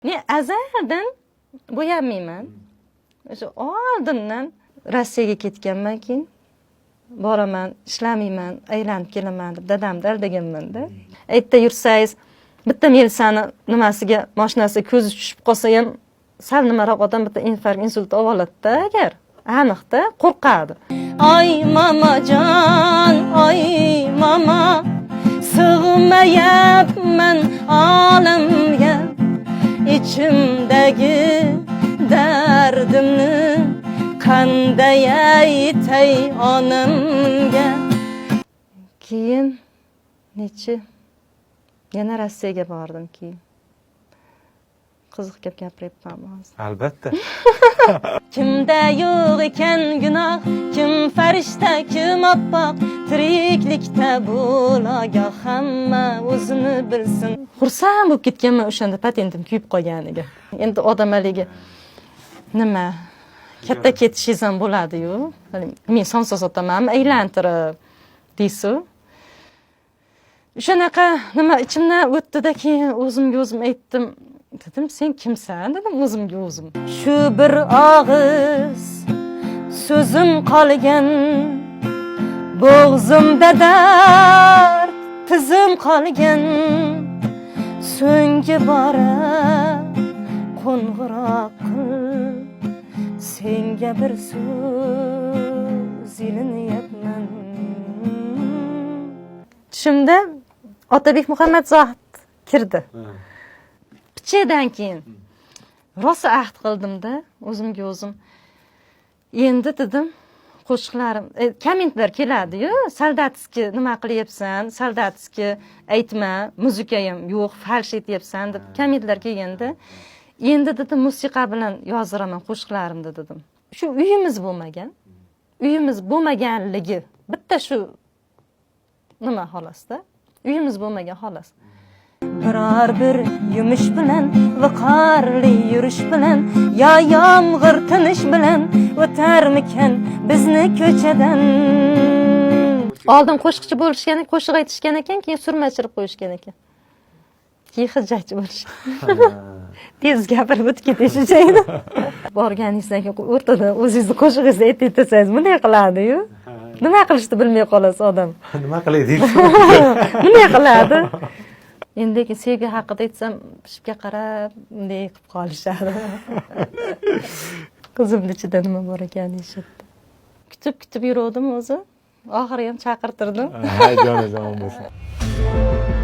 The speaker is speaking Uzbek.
Men azaldan bo'yanmayman. O'sha oldindan Rossiyaga ketganman, keyin boraman, ishlamayman, aylanib kelaman deb dadamni aldaganmanda. Aytda yursangiz, bitta militsani nimasiga, mashinasiga ko'zi tushib qolsa ham, sal nimaroq odam bitta infarkt, insult olib oladida, agar aniqda qo'rqadi. Oy momajon, oy mama, sig'mayapman olamga, ichimdagi dardimni qanday aytay onamga. Keyin nechi yana Rossiyaga bordim keyin. Qiziq gap gapiryapmanmi hozir? Albatta. Kimda yo'q ekan gunoh, kim farishta, kim oppoq, tiriklikda bo'lagoh, hamma o'zini bilsin. Xursand bo'lib ketganman o'shanda patentim kuyib qolganiga. Endi odam haligi nima, katta ketishingiz ham bo'ladi-yu. Men somsa sotamanmi aylantirib deysiz. O'shanaqa nima ichimdan o'tdida, keyin o'zimga o'zim aytdim, dedim, sen kimsan, dedim o'zimga o'zim. Shu bir og'iz so'zim qolgan, bo'g'zimda dard tizim qolgan, so'nggi bora qo'ng'iroq qil, senga bir so'z ilinyapman. Tushimda Otabek Muhammad Zohid kirdi. Pichadan keyin rosa ahd qildimda o'zimga o'zim. Endi dedim, qo'shiqlarim kommentlar keladi-yu, солдатский nima qilyapsan, солдатский aytma, muzika ham yo'q, фальш aytyapsan deb kommentlar kelganda, endi dedim, musiqa bilan yozdiraman qo'shiqlarimni dedim. Shu uyimiz bo'lmagan, uyimiz bo'lmaganligi bitta shu nima xolosda, uyimiz bo'lmagan xolos. Biror bir yumush bilan, viqorli yurish bilan yo yomg'ir tinish bilan o'tarmikan bizni ko'chadan. Oldin qo'shiqchi bo'lishgan, qo'shiq aytishgan ekan, keyin surma chirib qo'yishgan ekan, keyin hijjakchi bo'lishgan. Tez gapirib o'tib ketishadi. Borganingizdan keyin o'rtada o'zingizni qo'shig'ingizni aytib aytsangiz, bunday qiladiyu, nima qilishni bilmay qolasiz odam. Nima qilay deysiz. Bunday qiladi. Endi lekin sevgi haqida aytsam, shipga qarab bunday qilib qolishadi. Qizimni ichida nima bor ekan deyishadi. Kutib kutib yuruvdim o'zi, oxiri ham chaqirtirdim. Hay, joningiz omon bo'lsin.